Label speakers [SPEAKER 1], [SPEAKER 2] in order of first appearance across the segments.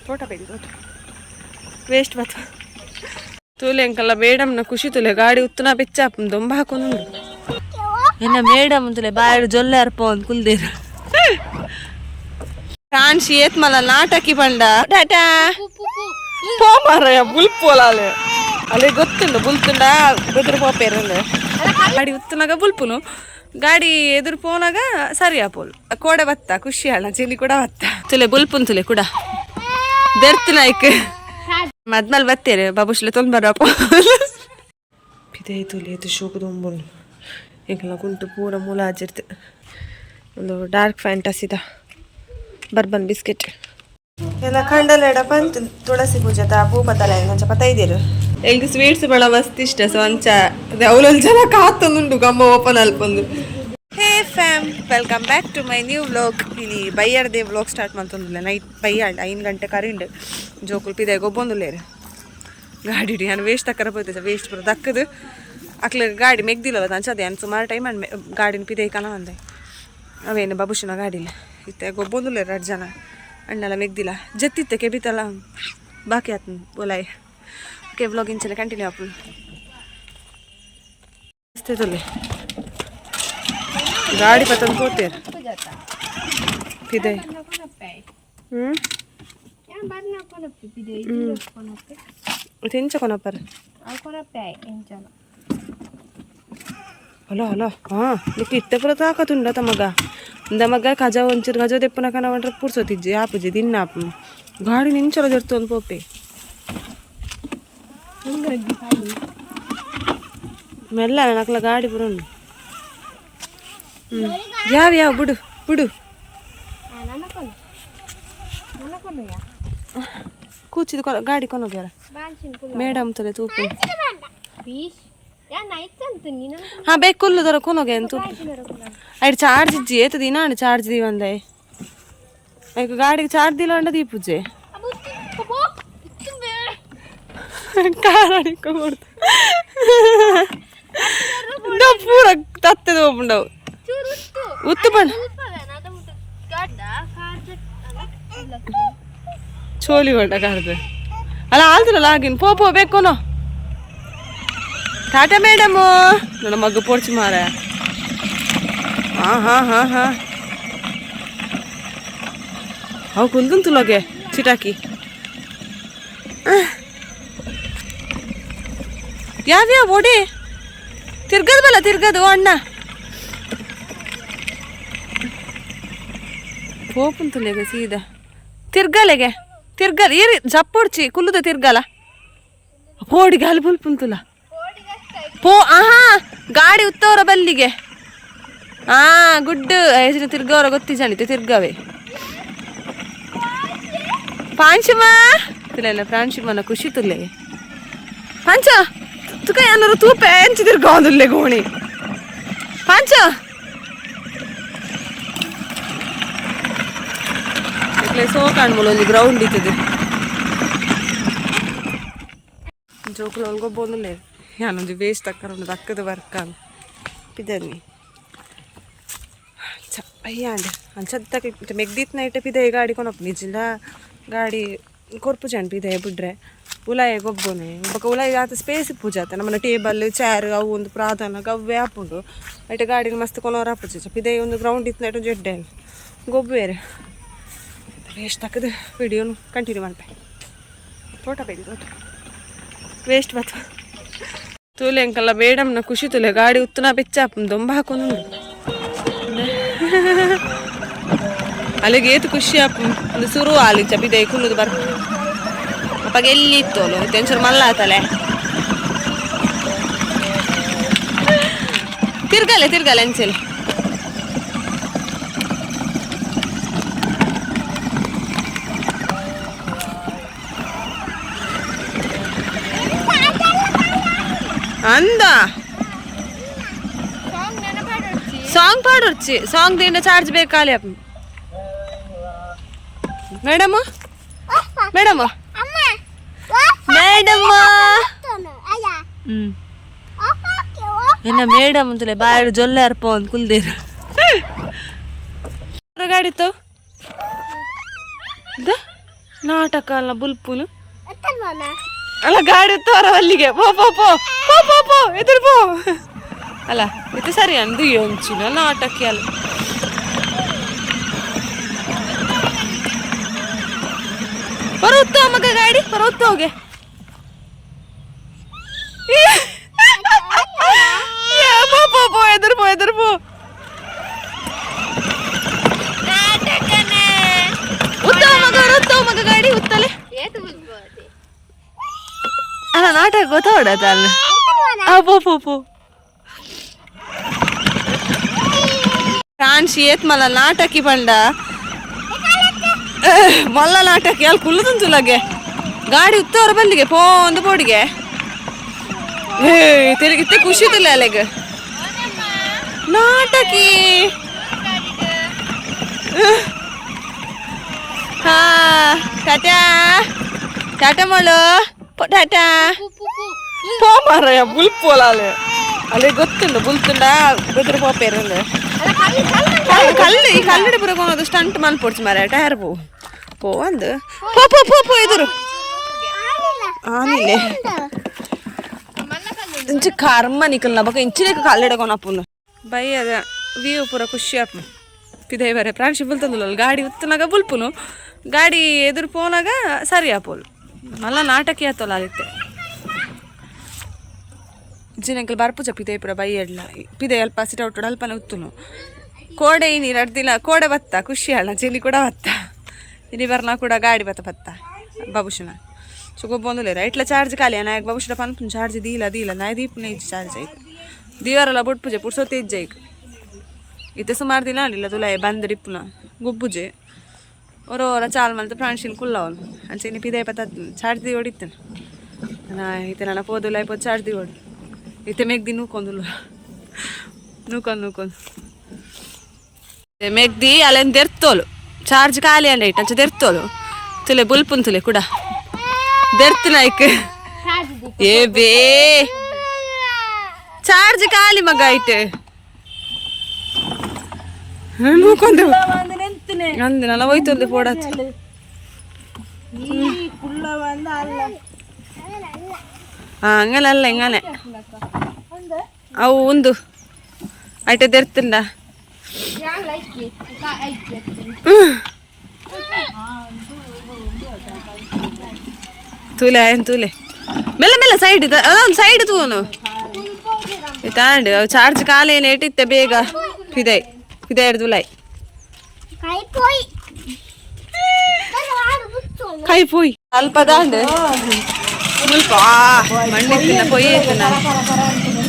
[SPEAKER 1] ತೋಟ ಬೇಡಿ ತೋಟ waste ಬತ್ತ ತೂಲೆ ಅಂಕಲ್ಲ ಮೇಡಮ್ನ ಖುಷಿ ತುಲೆ ಗಾಡಿ ಉತ್ತನ ಬೆಚ್ಚ ದೊಂಬ ಹಾಕೊಂಡು.
[SPEAKER 2] ಎನ್ನ ಮೇಡಮ್ ಅಂತಲೇ ಬಾಯಡ್ ಜೊಲ್ಲೆ ಅರ್ಪ ಒಂದು ಕುಲ್ದೇರು.
[SPEAKER 1] ಕಾನ್ಶಿ ಏತ್ ಮಲ್ಲ ನಾಟಕಿ ಬಂಡ ಟಾಟಾ ಪೋ ಮಾರಾಯ ಬುಲ್ಪೋಲಾಲೆ ಅಲ್ಲಿ ಗೊತ್ತುಂಡು ಬುಲ್ತುಂಡ ಬೆದ್ರು ಪೋಪೇರಂದು ಗಾಡಿ ಉತ್ತನಾಗ ಬುಲ್ಪುನು ಗಾಡಿ ಎದುರು ಪೋನಾಗ ಸರಿ ಆಪೋಲು ಕೋಡೆ ಬತ್ತ ಖುಷಿ ಅಣ್ಣ ಚಿಲಿ ಕೂಡ ಬತ್ತ ತುಲೆ ಬುಲ್ಪುನ್ ತುಲೆ ಕೂಡ ದೆರ್ತು ನಾಯ್ಕ್ ಮದ್ಮಲ್ ಬತ್ತೇರೆ ಬಾಬುಶ್ಲೆ ತೊಂದ್ ಬರಪ್ಪ ಪಿದೈ ತುಲೆ ಎತ್ತು ಶೋಕು ದೊಂಬುನು ಎಂಕಲ್ನ ಕುಂಟು ಪೂರ ಮೂಲ ಆಜಿರ್ತು. ಒಂದು ಡಾರ್ಕ್ ಫ್ಯಾಂಟಸಿದ ಬರ್ಬನ್ ಬಿಸ್ಕೆಟ್ ಎಲ್ಲ ಕಂಡಲೆಡ ಬಂತು. ತುಳಸಿ ಪೂಜೆದ ಪೂ ಪತ್ತಲ ಅಂಚ ಪತ್ತೈದಿರು. ಎಂಕ್ ಸ್ವೀಟ್ಸ್ ಬಳ ಮಸ್ತ್ ಇಷ್ಟ. ಸೊ ಅಂಚ ಅವಲೊಂದು ಜನ ಕಾತೊಂದುಂಡು ಗಮ್ಮ ಓಪನ್ ಅಲ್ಪೊಂದು. Hey fam, welcome back to my new vlog. ಇಲ್ಲಿ ಬೈಯಾರ್ದೆ ವ್ಲಾಗ್ ಸ್ಟಾರ್ಟ್ ಮಾಡ್ತೊಂದಿಲ್ಲ. ನೈಟ್ ಬೈಯಾಳ್ 5 ಗಂಟೆ ಕರಿಂಡು. ಜೋಕುಲ್ ಪಿದೆ ಗೊಬ್ಬೊಂದುಲ್ಲೇರು ಗಾಡಿ ನಾನು ವೇಸ್ಟ್ ತಕ್ಕರ ಪೋಯ್ತೆ. ವೇಸ್ಟ್ ಬರೋ ದಕ್ಕದು ಅಕ್ಲೆ ಗಾಡಿ ಮೆಗ್ದಿಲ್ಲವ ಅಂಚ ಅದೇ ಸುಮಾರು ಟೈಮ್ ಅಂಡ್ ಗಾಡಿನ ಪಿದೆ ಕನ ಅಂದೆ. ಅವೇನು ಬಬುಷನ ಗಾಡಿಲ್ಲ ಇತ್ತೆ ಗೊಬ್ಬೊಂದುಲ್ಲ. ಎರಡು ಜನ ಅಣ್ಣಲ ಮೆಗ್ದಿಲ್ಲ ಜತ್ತಿತ್ತೆ ಕೆಬಿತಲ್ಲ ಬಾಕಿ ಆತ್ ಬೋಲಾಯ್. ಓಕೆ, ವ್ಲಾಗ್ ಇಂಚಲೆ ಕಂಟಿನ್ಯೂ ಆಪುಂಡು. ಮಸ್ತ್ ತುಲೆ ಗಾಡಿ ಪತ್ತೊಂದು ಪೋತೇರು ಪಿದೆ. ಹ್ಞೂ ಎಂಚ ಕೊನಪ್ಪರ್? ಹಲೋ ಹಲೋ, ಹಾಂ ನಿಕ್ ಇತ್ತೆ ಪೂರ ತಾಕತ್ತುಂಡ ತಮಗ ಇಂದ ಮಗ ಕಜ ಒಂಚೂರು ಕಜ ದೆಪ್ಪುನ ಕನ ಒಂಟ್ರೆ ಪುರ್ಸೊತ್ತಿಜ್ಜಿ ಆಪುಜಿ ದಿನ್ನ ಆಪು ಗಾಡಿ ನಿಂಚಲ ಜರ್ತು ಒಂದು ಪೋಪೆ ಮೆಲ್ಲ ನಕ್ಲ ಗಾಡಿ ಪೂರ ಉಂಡು. ಹ್ಞೂ ಯಾವ ಯಾವ ಬಿಡು ಬಿಡು. ಕೂಚಿದ ಗಾಡಿ ಕೊನೋಗ್ಯಾರ ಮೇಡಮ್ ತಲೆ ತೂಪು. ಹಾ ಬೇಕು ಕುಲ್ಲುದರ ಕೊನೋಗೆ ತೂಪು. ಐಡ್ ಚಾರ್ಜ್ ಇಜ್ಜಿ ಏತ ದಿನ ಅಂಡ್ ಚಾರ್ಜ್ ದೀವಂದೆ. ಐಕ್ ಗಾಡಿಗೆ ಚಾರ್ಜ್ ದಿಲ್ಲ ಅಂಡ ದೀಪುಜೆ ಕಾರ್ ಅಡಿಕೊಡ್ತು ಪೂರ ತತ್ತೆದ ಹೋಗ್ಬಿಂಡವು ಉತ್ತು ಬಣ್ಣ ಚೋಲಿ ಹೊಂಟ ಕಾರ್ದು ಅಲ್ಲ ಆಲ್ತಿರಲ್ಲ ಆಗಿನ ಪೋ ಪೋ ಬೇಕೋನೋ. ಟಾಟಾ ಮೇಡಮು. ನನ್ನ ಮಗ್ಗು ಪೋಡ್ಚಿ ಮಾರ. ಹಾಂ ಹಾಂ ಹಾಂ ಹಾಂ ಅವು ಕುಲ್ದುಂತುಲೋಗೆ ಚಿಟಾಕಿ ಯಾವ್ಯಾವ ಓಡಿ ತಿರ್ಗದ್ ಬಲ್ಲ ತಿರ್ಗದು ಅಣ್ಣ ಪೋಪುಂತುಲೆಗೆ ಸೀದಾ ತಿರ್ಗಲೆಗೆ ತಿರ್ಗಲ್ ಏರಿ ಜಪ್ಪೊಡ್ಚಿ ಕುಲ್ಲುದ ತಿರ್ಗಲ ಪೋಡಿ ಗಾಲಿ ಬುಲ್ಪುಂತುಲ ಪೋ. ಆಹಾ ಗಾಡಿ ಉತ್ತವರ ಬಲ್ಲಿಗೆ. ಆ ಗುಡ್ ಹೆಸರು ತಿರ್ಗವರ ಗೊತ್ತಿಜಾಣಿತು ತಿರ್ಗವೆ ಪಾಂಚಮ ತುಲೆ ಪ್ರಾಂಶುಮನ ಖುಷಿ ತುಲೆ ಪಾಂಚ ತುಕ ಏನಾರು ತೂಪೆ ಎಂಚ ತಿರ್ಗೋದುಲ್ಲೆ ಗೋಣಿ ಪಾಂಚ ಸೋಕಾಣ್ ಒಂಜಿ ಗ್ರೌಂಡ್ ಇತ್ತದು. ಜೋಕುಲು ಒಲ್ಗೊಬ್ಬೊಂದುಲ್ಲೆ. ಯಾನೊಂಜಿ ವೇಸ್ಟ್ ತಕ್ಕರ ದಕ್ಕದ ವರ್ಕಾನ್ ಪಿದರ್ನಿ ಅಯ್ಯಾಂಡ್ ಅಂಚತ್ತಕ್ಕೆ ಮೆಗ್ದಿತ್ ನೈಟ್ ಪಿದೆ ಗಾಡಿ ಕೊನಪ್ಪ ನಿಜಿಲ್ಲ ಗಾಡಿ ಕೊರ್ಪು ಜನ ಪಿದೆ ಬಿಡ್ರೆ ಉಲಾಯ ಗೊಬ್ಬೊನೆ ಬೊಕ ಉಲಾಯಿ ಆತ ಸ್ಪೇಸ್ ಪೂಜಾತ ನಮ್ಮನ ಟೇಬಲ್ ಚೇರ್ ಅವು ಒಂದು ಪ್ರಾಧಾನ ಗವ್ವೆ ಆಪುಂಡು. ಐಟ್ ಗಾಡಿನ ಮಸ್ತ್ ಕೊನೋರ ಆಪುಜಿ. ಪಿದೆ ಒಂದು ಗ್ರೌಂಡ್ ಇತ್ತು ನೈಟ್ ಒಂಜಿ ಎಡ್ಡೆ ಗೊಬ್ಬೇರೆ ವೇಸ್ಟ್ ಹಾಕದು. ವಿಡಿಯೋನು ಕಂಟಿನ್ಯೂ ಮಲ್ಪೆ. ತೋಟ ಬೇಡಿ ತೋಟ ವೇಸ್ಟ್ ಬತ್ತ ತೂಲೆ ಅಂಕಲ್ಲ ಮೇಡಮ್ನ ಖುಷಿ ತುಲೆ ಗಾಡಿ ಉತ್ತನ ಬೆಚ್ಚ ದೊಂಬ ಹಾಕೊಂಡು ಅಲ್ಲಿಗೆ ಏತು ಖುಷಿ ಆಪ್ ಒಂದು ಸುರು ಆಲಿ ಚಪಿದೆ ಕುಲ್ಲುದು ಬರ್ ಅಪ್ಪಾಗ ಎಲ್ಲಿ ಇತ್ತು ಒಂಚೂರು ಮಲ್ಲ ಆತಲೆ. ತಿರ್ಗಲೆ ತಿರ್ಗಲೆ ಅಂಚೆಲೆ. ಅಂದ ಸಾಂಗ್ ಪಾಡೊರ್ಚಿ ಸಾಂಗ್ ದಿಂದ ಚಾರ್ಜ್ ಬೇಕಾಲಿ ಅಪ್ಪ. Madam madam madam.
[SPEAKER 2] ಹ್ಮ್ ಎನ್ನ ಮೇಡಮ್ ಅಂತಲೇ ಬಾಯಡ್ ಜೊಲ್ಲೆ ಅರ್ಪ ಒಂದು ಕುಲ್ದೇರು.
[SPEAKER 1] ಗಾಡಿ ಇತ್ತು. ನಾಟಕ ಅಲ್ಲ ಬುಲ್ಪುನು ಅಲ್ಲ ಗಾಡಿ ತೋರ ಅಲ್ಲಿಗೆ ಪೋ ಪೋ ಪೋ ಪೋ ಪೋ ಪೋ ಎದುರು ಪೋ ಅಲ್ಲ ಇದು ಸರಿ ಅಂದು ಎಂಚಿನ ನಾಟಕ ಅಲ್ಲ ಬರುತ್ತೋ ಮಗ ಗಾಡಿ ಬರುತ್ತೋ ಹೋಗೆ ಪೋ ಪೋ ಪೋ ಎದುರು ಪೋ ಎದುರು ಪೋ ಉತ್ತಮ ಮಗ ಉತ್ತಮ ಮಗ ಗಾಡಿ ಉತ್ತಲೆ ಅಲ್ಲ ನಾಟಕ ಗೊತ್ತಾವಡ ಅಲ್ಲ ಆ ಪೋ ಪೋ ಪೋ ಕಾನ್ಸಿ ಏತ್ ಮಲ್ಲ ನಾಟಕಿ ಪಂಡ ಮಲ್ಲ ನಾಟಕಿ ಅಲ್ಲಿ ಕುಲ್ಲುದುಂತುಲಗೆ ಗಾಡಿ ಉತ್ತವರ ಬಲ್ಲಿಗೆ ಪೋ ಒಂದು ಬೋಡಿಗೆ ಏ ತಿರುಗಿತ್ತೆ ಖುಷಿ ಅಲ್ಲಿಗೆ ನಾಟಕಿ ಹಾ ಟಾಟಾ ಟಾಟಾ ಮಾಳು ಟಾಟಾ ಪೋ ಮಾರಾಯ ಬುಲ್ಪೋಲಾಲೆ ಅಲ್ಲಿ ಗೊತ್ತುಂಡು ಬುಲ್ತುಂಡ ಬೆದ್ರ ಪೋಪೇರಂದು ಕಲ್ಲು ಈ ಕಲ್ಲಡಿ ಬರೋದು ಸ್ಟಂಟ್ ಮಲ್ಪೊಡ್ಚು ಮಾರಾಯ ಟೈರ್ ಪೋ ಪೋ ಅಂದು ಪೋ ಪೋ ಪೋ ಪೋ ಎದುರು ಆನಿಲೆ ಇಂಚ ಕರ್ಮ ನಿಕಲ್ನ ಬಕ ಇಂಚಿನ ಕಲ್ಲಡಕೊನಪ್ಪುಂದು ಬೈ ಅದ ವ್ಯೂ ಪೂರ ಖುಷಿ ಆಪು ಪಿದೈ ಬರೆ ಪ್ರಾಣಿ ಬುಲ್ತಂದುಲ್ಲ ಗಾಡಿ ಉತ್ತನಾಗ ಬುಲ್ಪುನು ಗಾಡಿ ಎದುರು ಪೋನಾಗ ಸರಿ ಆಪೋಲು ಮಲ್ಲ ನಾಟಕಿ ಆತೋಲ್ಲ ಆದಿತ್ತೆ ಜಿನಂಕಲ್ ಬರ್ಪುಜ ಪಿದೈ ಪೂರ ಬೈ ಎಡ್ಲ ಪಿದೈ ಅಲ್ಪ ಸಿಟ ಒಟ್ಟು ಅಲ್ಪನೆ ಉತ್ತುನು ಕೋಡೆ ಇನಿ ಎರಡು ದಿನ ಕೋಡೆ ಬತ್ತ ಖುಷಿ ಅಲ್ಲ ಜಿನಿ ಕೂಡ ಬತ್ತ ಇನಿ ಬರ್ನ ಕೂಡ ಗಾಡಿ ಬತ್ತ ಬತ್ತ ಬಾಬುಷನ ಸುಗೊಬ್ಬೊಂದುಲೇರ ಇಟ್ಲ ಚಾರ್ಜ್ ಖಾಲಿ ನಾಯಕ್ ಬಾಬುಷನ ಪನ್ಪುನ್ ಚಾರ್ಜ್ ದೀಲ ದೀಲ ನಾಯ್ ದೀಪುನ ಇಜ್ಜಿ ಚಾರ್ಜ್ ಐಕ್ ದಿವರಲ್ಲ ಬುಡ್ಪುಜೆ ಪುರ್ಸೊತ್ತೆ ಇಜ್ಜೆ ಐಕ್ ಇತ್ತೆ ಸುಮಾರು ದಿನ ಆಡಿಲ್ಲ ತುಲಾಯ ಬಂದ್ ಡಿಪ್ಪುನ ಗುಬ್ಬುಜೆ ಒರ ಒರ ಚಾಲ್ ಮಲ್ತ ಪ್ರಾಣಶೀಲ್ ಕುಲ್ಲವನು ಅಂಚೆ ಪಿದೈ ಪತ್ತ ಚಾರ್ಜ್ the ಹೊಡಿತೇನೆ ನಾ ಇತ್ತೆ ನನ್ನ ಪೋದುಲಾಯ್ ಪೋದು ಚಾರ್ಜ್ the ಹೊಡಿ ಇತ್ತೆ ಮೇಗ್ದಿ ನೂಕೊಂದುಲ್ಲ ನೂಕೊಂಡು ನೂಕೊಂಡು ಮೆಗ್ದಿ ಅಲ್ಲೇನು ದೆರ್ತೋಲು ಚಾರ್ಜ್ ಖಾಲಿ ಅಂಡ ಇಟ್ಟು ಅಂಚೆ ದೆರ್ತೋಲು ತುಲೆ ಬುಲ್ಪುನ್ ತುಲೆ ಕೂಡ ದೆರ್ತು ನಾಯ್ಕ್ ಏ ಬೇ ಚಾರ್ಜ್ ಖಾಲಿ ಮಗ ಐತೆ ನೂಕೊಂಡು ಅಂದೆ ನನ್ನ ಹೋಯ್ತು ಫೋಡಾತು ಹಾ ಹಂಗಲ್ಲ ಹಿಂಗನೆ ಅವು ಒಂದು ಐಟೆ ದೆರ್ತುಂಡ ತೂಲೆ ಆಯನ್ ತೂಲೆ ಮೆಲ್ಲ ಮೆಲ್ಲ ಸೈಡ್ ಅದೊಂದು ಸೈಡ್ ತೂನು ತಾಂಡು ಅವು ಚಾರ್ಜ್ ಖಾಲಿ ಏನು ಇಟ್ಟಿತ್ತೆ ಬೇಗ ಫಿದೈ ಫಿದೈ ಹಿಡ್ದು ಲಾಯ್ ಕೈ ಪೋಯ್ ಅಲ್ಪ ದಾಂಡು ಮುಲ್ಪ ಮಣ್ಣಿತ್ತಿನ ಪೊಯ್ಯಿ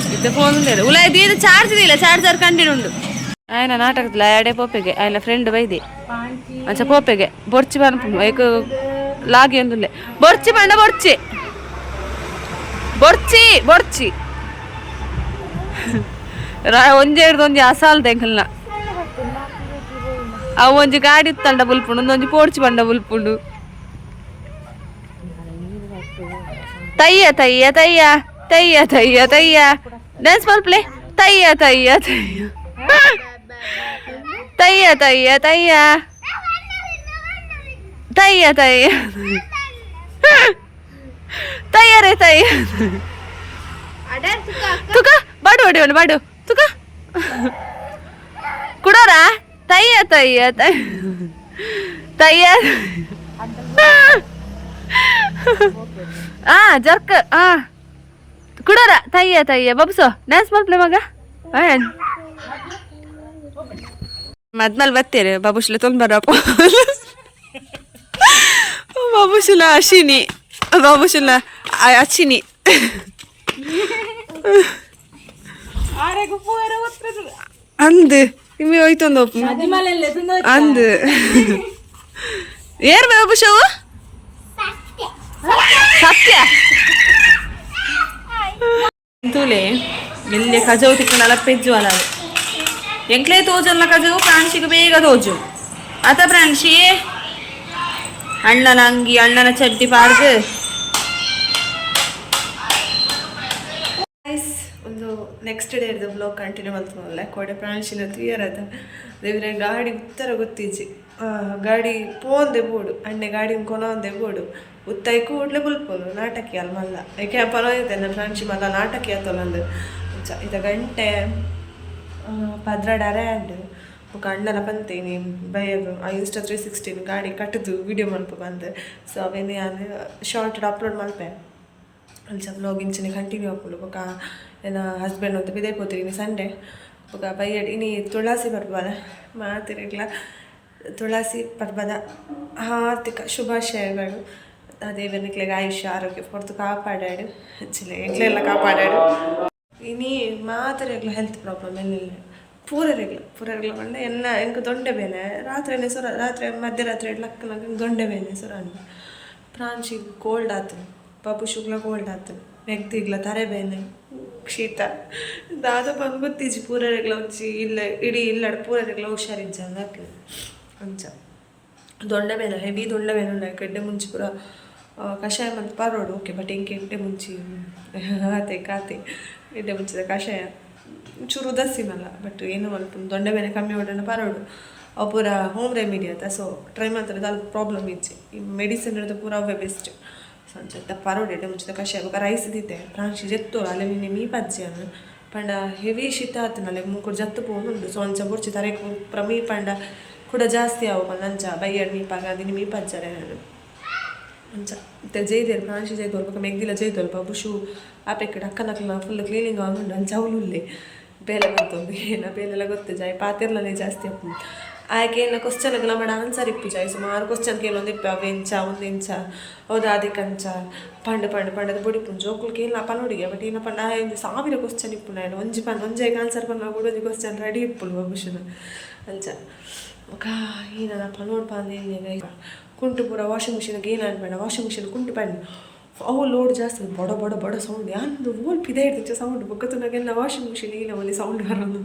[SPEAKER 1] ಇತ್ತೆ ಫೋನ್ ಉಲಾಯ್ ದೀದ ಚಾರ್ಜ್ ಇಲ್ಲ ಚಾರ್ಜರ್ ಕಂಡಿನ ಉಂಡು ఆయన ನಾಟಕದ ಆಡೆ ಪೋಪೆಗೆ ఆయన ಫ್ರೆಂಡ್ ಬೈದೆ ಅಂಚ ಪೋಪೆಗೆ ಬೊರ್ಚಿ ಪನ್ಪುಂಡು ಏಕ್ ಲಾಗಿ ಒಂದುಲ್ಲೆ ಬೊರ್ಚಿ ಪಂಡ ಬೊರ್ಚಿ ಬೊರ್ಚಿ ಬೊರ್ಚಿ ಒಂಜೆ ಹಿಡ್ದು ಒಂಜಿ ಅಸಾಲ್ ದೆಂಕಲ್ನ ಅವು ಒಂಜಿ ಗಾಡಿ ತಂಡ ಬುಲ್ಪುಂಡು ಒಂದೊಂಜಿ ಪೋಡ್ಚಿ ಪಂಡ ಬುಲ್ಪುಂಡು ತಯ್ಯ ತಯ್ಯ ತಯ್ಯ ತಯ್ಯ ತಯ್ಯ ತಯ್ಯ ಡ್ಯಾನ್ಸ್ ಮಲ್ಪ್ಲೆ ತಯ್ಯ ತಯ್ಯ ತಯ್ಯ ತಯ್ಯ ತಯ್ಯ ತಯ್ಯ ತಯ್ಯ ತಯ್ಯ ತಯ್ಯರೇ ತಯ್ಯ ತುಕ ಬಾಡು ಹೊಡಿ ಬಾಡು ತುಕ ಕುಡೋರಾ ತಯ್ಯ ತಯ್ಯ ತಯ್ಯ ಆ ಜರ್ಕ್ ಆ ಕುಡೋರ ತಯ್ಯ ತಯ್ಯ ಬಬ್ಸೋ ಡ್ಯಾನ್ಸ್ ಮಲ್ಪ್ಲೆ ಮಗ ಮದ್ಮಲ್ ಬತ್ತೀರಿ ಬಾಬುಶಿಲ ತೊಂದ್ ಬರಪ್ಪ ಬಾಬುಶಿಲ ಅಶಿನಿ ಬಾಬುಶಿಲ ಅಚಿನಿ ಅಂದ್ ಇಮ್ಮಿ ಹೋಯ್ತೊಂದು ಅಂದ್ ಏರ್ ಬಾಬುಶವು ಸತ್ಯ ತೂಲೆ ಎಲ್ಲಿ ಕಜವು ತಿಕ್ಕನಲ್ಲ ಪೆಜ್ಜು ಅಲ್ಲ ಎಂಕ್ಲೇ ತೋಜಲ್ಲ ಕಜವು ಪ್ರಾಣಶಿಗೆ ಬೇಗ ತೋಜು ಆತ ಪ್ರಾಣಶಿ ಅಣ್ಣನ ಅಂಗಿ ಅಣ್ಣನ ಚಡ್ಡಿ ಪಾರ್ದು ಒಂದು ನೆಕ್ಸ್ಟ್ ಡೇ ಇರ್ದು ಬ್ಲಾಗ್ ಕಂಟಿನ್ಯೂ ಮಲ್ತೊಂದುಲ್ಲೆ ಕೋಡೆ ಪ್ರಾಣಶಿನ ತುಯರದ ದೇವ್ರೆ ಗಾಡಿ ಉತ್ತರ ಗೊತ್ತಿಜ್ಜಿ. ಗಾಡಿ ಪೋಂದೆ ಬೋಡು ಅಣ್ಣೆ ಗಾಡಿ ಕೊನೊಂದೆ ಬೋಡು ಉತ್ತೈ ಕೂಡ್ಲೆ ಬುಲ್ಪುನು ನಾಟಕಿ ಅಲ್ಲ ಮಲ್ಲ ಏಕೆ ಪರವಾಗಿತ್ತೆ ನನ್ನ ಫ್ರೆಂಡ್ಶಿ ಮಲ್ಲ ನಾಟಕಿ ಆತೊಲಂದು. ಅಂಚ ಇತ್ತ ಗಂಟೆ 12 ಅರೆ ಆಂಡ್ ಬೊಕ ಅಣ್ಣನ ಪಂತೇನಿ ಬಯ್ಯಗ್ ಆ ಇನ್ಸ್ಟಾ 360 ಗಾಡಿ ಕಟ್ಟುದು ವಿಡಿಯೋ ಮಲ್ಪ ಬಂದು. ಸೊ ಅವೇನು ಯಾನ್ ಶಾರ್ಟ್ ಅಪ್ಲೋಡ್ ಮಲ್ಪೆ. ಅಂಚ ವ್ಲಾಗ್ ಇಂಚನೆ ಕಂಟಿನ್ಯೂ ಆಪುಂಡು. ಬೊಕ ಎನ್ನ ಹಸ್ಬೆಂಡ್ ಅಂತ ಪಿದೈ ಪೋತಿನಿ ಸಂಡೆ. ಬೊಕ ಬಯ್ಯಡ್ ಇನಿ ತುಳಸಿ ಪರ್ಬದ ಮಾತೆರೆಗ್ಲ ತುಳಸಿ ಪರ್ಬದ ಹಾರ್ದಿಕ ಶುಭಾಶಯಗಳು. ಆ ದೇವೆರ್ ನಿಕ್ಲೆಗ್ ಆಯುಷ್ಯ ಆರೋಗ್ಯ ಕೊರ್ದು ಕಾಪಾಡಾಡು, ಅಂಚನೆ ಎಂಕ್ಲೆನ್ಲ ಕಾಪಾಡಾಡು. ಇನಿ ಮಾತೆರೆಗ್ಲ ಹೆಲ್ತ್ ಪ್ರಾಬ್ಲಮ್ ಎನ್ನೆಲ್ಲ ಪೂರೆರೆಗ್ಲ ಪೂರೆರೆಗ್ಲ ಪಂಡ ಎನ್ನ ಎಂಕ್ ದೊಂಡೆ ಬೇನೆ ರಾತ್ರೆನೆ ಸುರ ರಾತ್ರೆ ಮಧ್ಯರಾತ್ರಿ ಲಕ್ಕನಗ ದೊಂಡೆ ಬೇನೆ ಸುರಾಂಡ್. ಪ್ರಾಂಶಿಗ್ ಕೋಲ್ಡ್ ಆತುಂಡು, ಬಬುಷುಗ್ಲ ಕೋಲ್ಡ್ ಆತುಂಡು, ಮೆಗ್ದಿಗ್ಲ ತರೆ ಬೇನೆ ಶೀತ ದಾದ ಪಂದ್ ಗೊತ್ತಿಜ್ಜಿ. ಪೂರೆರೆಗ್ಲ ಒಂಜಿ ಇಲ್ಲ ಇಡೀ ಇಲ್ಲಡ್ ಪೂರೆರೆಗ್ಲ ಹುಷಾರಿಜ್ಜಂದ್ ಆತುಂಡು. ಅಂಚ ದೊಂಡೆ ಬೇನೆ ಹೆವಿ ದೊಂಡೆ ಬೇನೆ ಉಂಡು. ಎಡ್ಡೆ ಮುಂಚಿ ಪೂರ ಕಷಾಯ ಮಂತ್ ಪರೋಡು ಓಕೆ, ಬಟ್ ಎಂಕ್ ಎಡ್ಡೆ ಮುಂಚಿ ಆತೆ ಕಾತೆ ಎಡ್ಡೆ ಮುಂಚಿದ ಕಷಾಯ ಚೂರು ಉದಾಸೀನಲ್ಲ. ಬಟ್ ಏನು ಮಲ್ಪುನು ದೊಂಡೆ ಬೇನೆ ಕಮ್ಮಿ ಆವೊಡಂಡ ಪರೋಡು. ಅವು ಪೂರ ಹೋಮ್ ರೆಮಿಡಿ ಆತ. ಸೊ ಟ್ರೈ ಮಲ್ತರೆ ದಾಲ ಪ್ರಾಬ್ಲಮ್ ಇಜ್ಜಿ, ಈ ಮೆಡಿಸಿನ್ ಇಡ್ದು ಪೂರ ಅವೇ ಬೆಸ್ಟ್. ಸೊ ಅಂಚ ಪರೋಡು ಎಡ್ಡೆ ಮುಂಚಿದ ಕಷಾಯ. ಬೊಕ ರೈಸ್ ದೀತೆ ಪ್ರಾಂಶಿ ಜೆತ್ತೋಲು ಅಲೆ ನಿನ್ನೆ ಮೀಪಜ್ಜಿ ಅನ್ ಪಂಡ ಹೆವಿ ಶೀತ ಆತುಂಡು ಅಲೆಗ್ ಮೂಕುಡು ಜತ್ತು ಪೋವೊಂದುಂಡು. ಸೊ ಅಂಚ ಬೊರ್ಚಿ ತರೆಕ್ ಪೂರ ಮೀಪಂಡ ಕುಡ ಜಾಸ್ತಿ ಆವು ಪಂದ್ ಅಂಚ ಬಯ್ಯಡ್ ಮೀಪಾಗ ದಿನ ಮೀಪಜ್ಜರೆ ನಾನು. ಅಂಚ ಇತ್ತೆ ಜೈದೇರ್ ಪ್ರಾಂಶಿ ಜೈದೋಲ್ ಬೊಕ ಮೆಗ್ದಿಲ ಜೈದೋಲ್ ಬಬುಷು ಆಪೆಕ್ಕಡ್ ಅಕ್ಕನಕ್ಲೆನ ಫುಲ್ ಕ್ಲೀನಿಂಗ್ ಆವೊಂದುಂಡು. ಅಂಚ ಅವ್ಲು ಉಲ್ಲೆ ಬೇಲೆ ಮಂತೊಂದು ಏನ ಬೇಲೆಲ ಗೊತ್ತುಜಿ ಆಯೆ ಪಾತೆರ್ಲನೆ ಜಾಸ್ತಿ ಆಪುಂಡು. ಆಯೆ ಕೇನ್ನ ಕ್ವಶ್ಚನ್ಗ್ ನಮಡ ಆನ್ಸರ್ ಇಪ್ಪುಜಿ. ಆಯೆ ಸುಮಾರು ಕ್ವಶ್ಚನ್ ಕೇನೊಂದಿಪ್ಪೆ, ಅವು ಎಂಚ ಉಂದು ಎಂಚ ಅವು ದಾದೆಕ್ ಅಂಚ ಪಂಡ್ ಪಂಡ್ ಪಂಡದ್ ಬೊಡಿಪುಂಡು. ಜೋಕುಲು ಕೇನ್ಲ ಪನೊಡಿಗೆ, ಬಟ್ ಏನ ಪಂಡ ಆಯೆ ಒಂಜಿ ಸಾವಿರ ಕ್ವಶ್ಚನ್ ಇಪ್ಪುಂಡು. ಆಯಡ ಒಂಜಿ ಪನ್ ಒಂಜಿ ಐಕ್ ಆನ್ಸರ್ ಪನ್ನಗ ಕೂಡ ಒಂಜಿ ಕ್ವಶ್ಚನ್ ರೆಡಿ ಇಪ್ಪುಂಡು ಬಬುಷುನ. ಅಂಚ ಬೊಕ ಈ ನನ ಪನೊಡು ಪಂದ್ ಕುಂಟು ಪೂರ ವಾಷಿಂಗ್ ಮಿಷಿನ್ ಏನಾಂಡ್ ಪಂಡ ವಾಷಿಂಗ್ ಮಿಷಿನ್ ಕುಂಟು ಪಂಡ್ ಅವು ಲೋಡ್ ಜಾಸ್ತಿ ಬಡ ಬಡ ಬಡ ಸೌಂಡ್ ಯಾನ್ ಓಲ್ ಪಿದೈ ಸೌಂಡ್. ಬೊಕ್ಕ ತೂನಗ ವಾಷಿಂಗ್ ಮಿಷಿನ್ ಈನ ಒಂಜಿ ಸೌಂಡ್ ಬರೊಂದು.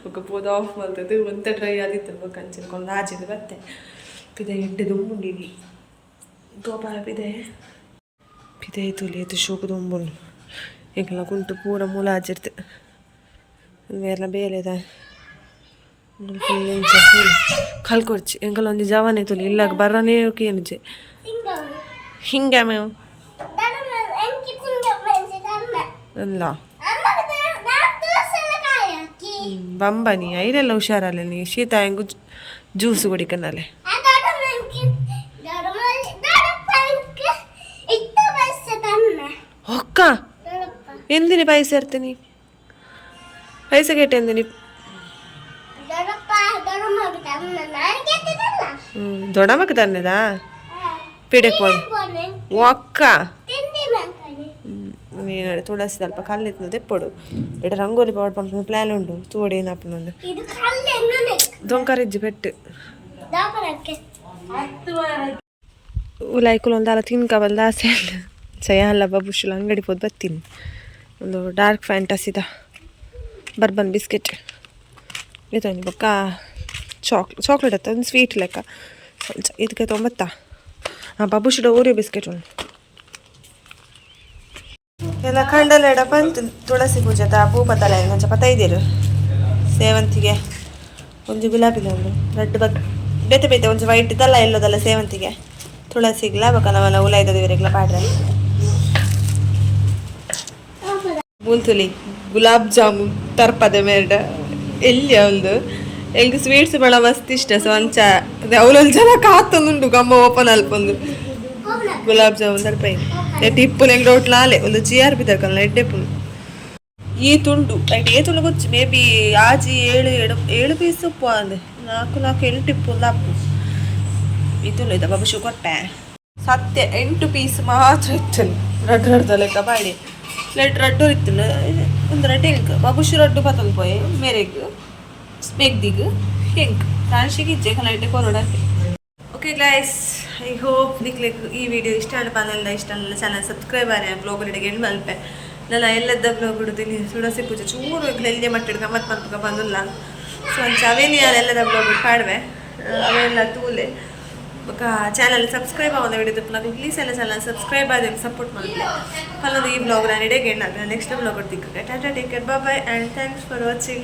[SPEAKER 1] ಬೊಕ್ಕ ಪೋದು ಆಫ್ ಮಲ್ತುದು ಒಂತೆ ಡ್ರೈ ಆದಿತ್ತು. ಬೊಕ್ಕ ಅಂಚನೆ ಕೊಂದು ಆಜಿದ್ ಬತ್ತೆ. ಪಿದೈ ಎಡ್ಡೆ ದುಂಬುಂಡು ಇನಿ ಗೋಪಾಲ ಪಿದೈ ಪಿದೈ ತೂಲೆ ಏತ್ ಶೋಕು ದುಂಬುಂಡು. ಎಂಕಲ್ನ ಕುಂಟು ಪೂರ ಮೂಲ ಆಜಿರ್ತು ಮೇರ್ನ ಬೇಲೆದ ಕಲ್ಕೊಡ್ಚಿ. ಎಂಕಲ್ ಒಂಜಿ ಜವನೆ ತೂಲೆ ಇಲ್ಲಾಗ ಬರನೇ ಕೇನುಜೆ ಹಿಂಗೆ ಮೇವು ಅಲ್ಲ ಬಂಬನಿ ಐರೆಲ್ಲ ಹುಷಾರಲ್ಲ ನೀ ಶೀತ ಹೆಂಗು ಜ್ಯೂಸ್ ಕುಡಿಕನಲೆ. ಒಕ್ಕ ಎಂದಿನಿ ಪೈಸೆ ಇರ್ತೀನಿ ಪೈಸೆ ಕೇಟ ಎಂದಿನಿ ದೊಡ್ಡಮ್ಮಕ್ಕೆ ತನ್ನದಾ ಪಿಡೆಕ್ ಒಕ್ಕ ನೀನು ತುಳಸಿ ಸ್ವಲ್ಪ ಕಲ್ಲಿತ್ತು ತೆಪ್ಪೊಡು ಇಡ ರಂಗೋಲಿ ಪೌಡ್ ಪನ್ಪುನ ಪ್ಲಾನ್ ಉಂಡು ತೂವೊಡು ಏನಾಪುಂಡು. ದೊಂಕರಿಜ್ಜಿ ಪೆಟ್ಟು ಉಲಾಯ್ಕುಲು ಒಂದಾಲ ತಿನ್ಕ ಬಲ್ದ ಆಸೆ ಚಯಲ್ಲ ಬಬುಷುಲ ಅಂಗಡಿ ಪೋದು ಬತ್ತೀನಿ. ಒಂದು ಡಾರ್ಕ್ ಫ್ಯಾಂಟಸಿದ ಬರ್ಬನ್ ಬಿಸ್ಕೆಟ್ ಇದೊಂದು ಬೊಕ್ಕ ಚಾಕ್ಲೇಟ್ ಅತ್ತ ಒಂದು ಸ್ವೀಟ್ ಲೆಕ್ಕ ಇದಕ್ಕೆ ತೊಂಬತ್ತ ಬಬುಷುಡ ಓರಿಯೋ ಬಿಸ್ಕೆಟ್ ಉಂಡು ಎಲ್ಲ ಕಂಡಲೆಡ ಬಂತು. ತುಳಸಿ ಪೂಜೆದ ಪೂ ಪತ್ತಲ ಅಂಚ ಪತ್ತೈದೇರು ಸೇವಂತಿಗೆ ಒಂಜಿ ಗುಲಾಬಿದ ಉಂಡು ರಡ್ಡ್ ಬಗ್ ಬೇತೆ ಬೇತೆ ಒಂಜಿ ವೈಟ್ ದಲ್ಲ ಎಲ್ಲದಲ್ಲ ಸೇವಂತಿಗೆ ತುಳಸಿಗ್ಲ ಬೊಕ ನಮನ ಉಲಾಯ್ದ ದೇವರಿಗ್ಲ ಪಾಡ್ರೆ. ಮೂಲ್ತುಲಿ ಗುಲಾಬ್ ಜಾಮೂನ್ ತರ್ಪದೆ ಮೇರ್ಡ ಎಲ್ಲಿ ಒಂದು ಎಂಕ್ ಸ್ವೀಟ್ಸ್ ಬಹಳ ಮಸ್ತ್ ಇಷ್ಟ. ಸೊ ಅಂಚ ಅವಲೊಂದು ಜನ ಕಾತೊಂದುಂಡು ಗಮ್ಮ ಓಪನ್ ಅಲ್ಪೊಂದು ಗುಲಾಬ್ ಜಾಮೂನ್ ತರ್ಪೈ ಟಿಪ್ಪು ಎಂಕ್ ಹೋಟ್ಲ ಆಲೆ ಒಂದು ಜಿ ಆರ್ ಪಿ ತರ್ಕಲ್ಲ ಎಡ್ಡೆಪ್ಪುನು. ಈ ತುಂಡು ಐಟ್ ಏ ತುಂಡು ಗೊಚ್ಚಿ ಮೇ ಬಿ ಆಜಿ ಏಳು ಏಳು ಏಳು ಪೀಸ್ ಉಪ್ಪು ಅಂದೆ ನಾಲ್ಕು ನಾಲ್ಕು ಎಂಟು ಇಪ್ಪು ಅಪ್ಪು ಈ ತುಂಡು ಇದ್ದ ಬಾಬು ಕೊಟ್ಟೆ ಸತ್ಯ 8 ಪೀಸ್ ಮಾತ್ರ ಇತ್ತು. ರಡ್ಡು ರಡ್ಡು ಲೆಕ್ಕ ಪಾಡಿ ಲೆಟ್ ರಡ್ಡು ಇತ್ತು ಒಂದು ರಡ್ಡು ಎಂಕ್ ಬಾಬುಷು ರಡ್ಡು ಪತ್ತೊಂದು ಪೋಯೆ ಮೇರೆಗ್ ಮೆಗ್ದಿಗ್ ಎಂಕ್ ಪ್ರಾಂಶಿಗೆ ಇಜ್ಜೆ ಕಲೈಟೆ ಕೊರೊಡಂತೆ. ಓಕೆ ಗೈಸ್, I hope ನಿಕ್ಲೆಗ್ ಈ ವಿಡಿಯೋ ಇಷ್ಟ ಆಂಡ ಪಂಡ ಇಷ್ಟ ಆಂಡ ಚಾನಲ್ ಸಬ್ಸ್ಕ್ರೈಬ್ ಆರೆ. ಬ್ಲಾಗ್ ಎಂಡ್ ಮಲ್ಪೆ. ನನ್ನ ಎಲ್ಲದ ಬ್ಲಾಗ್ ಇಡುತ್ತೀನಿ. ತುಳಸಿ ಪೂಜೆ ಚೂರು ಎಲ್ಯ ಮಟ್ಟಿಡ್ ಗಮ್ಮತ್ ಮಲ್ಪಕ ಬಂದಿಲ್ಲ. ಸೊ ಅಂಚ ಅವೇನಿ ಎಲ್ಲದ ಬ್ಲಾಗ್ ಪಾಡ್ವೆ ಅವೆಲ್ಲ ತೂಲೆ. ಬೊಕ ಚಾನಲ್ ಸಬ್ಸ್ಕ್ರೈಬ್ ಆವೊಂದು ವಿಡಿಯೋ ತುಪ್ಪುನಕುಲು ಪ್ಲೀಸ್ ಎಲ್ಲ ಚಾನಲ್ ಸಬ್ಸ್ಕ್ರೈಬ್ ಆದ್ ಸಪೋರ್ಟ್ ಮಲ್ಪುಲೆ. ಪಲ್ಲೊಂದು ಈ ಬ್ಲಾಗ್ ನಾನು ಇಡೆಗೆ ಎಂಡ್ ನೆಕ್ಸ್ಟ್ ಬ್ಲಾಗ್ ತಿಕ್ಕುಗೆ. Tata, take care, bye and thanks for watching.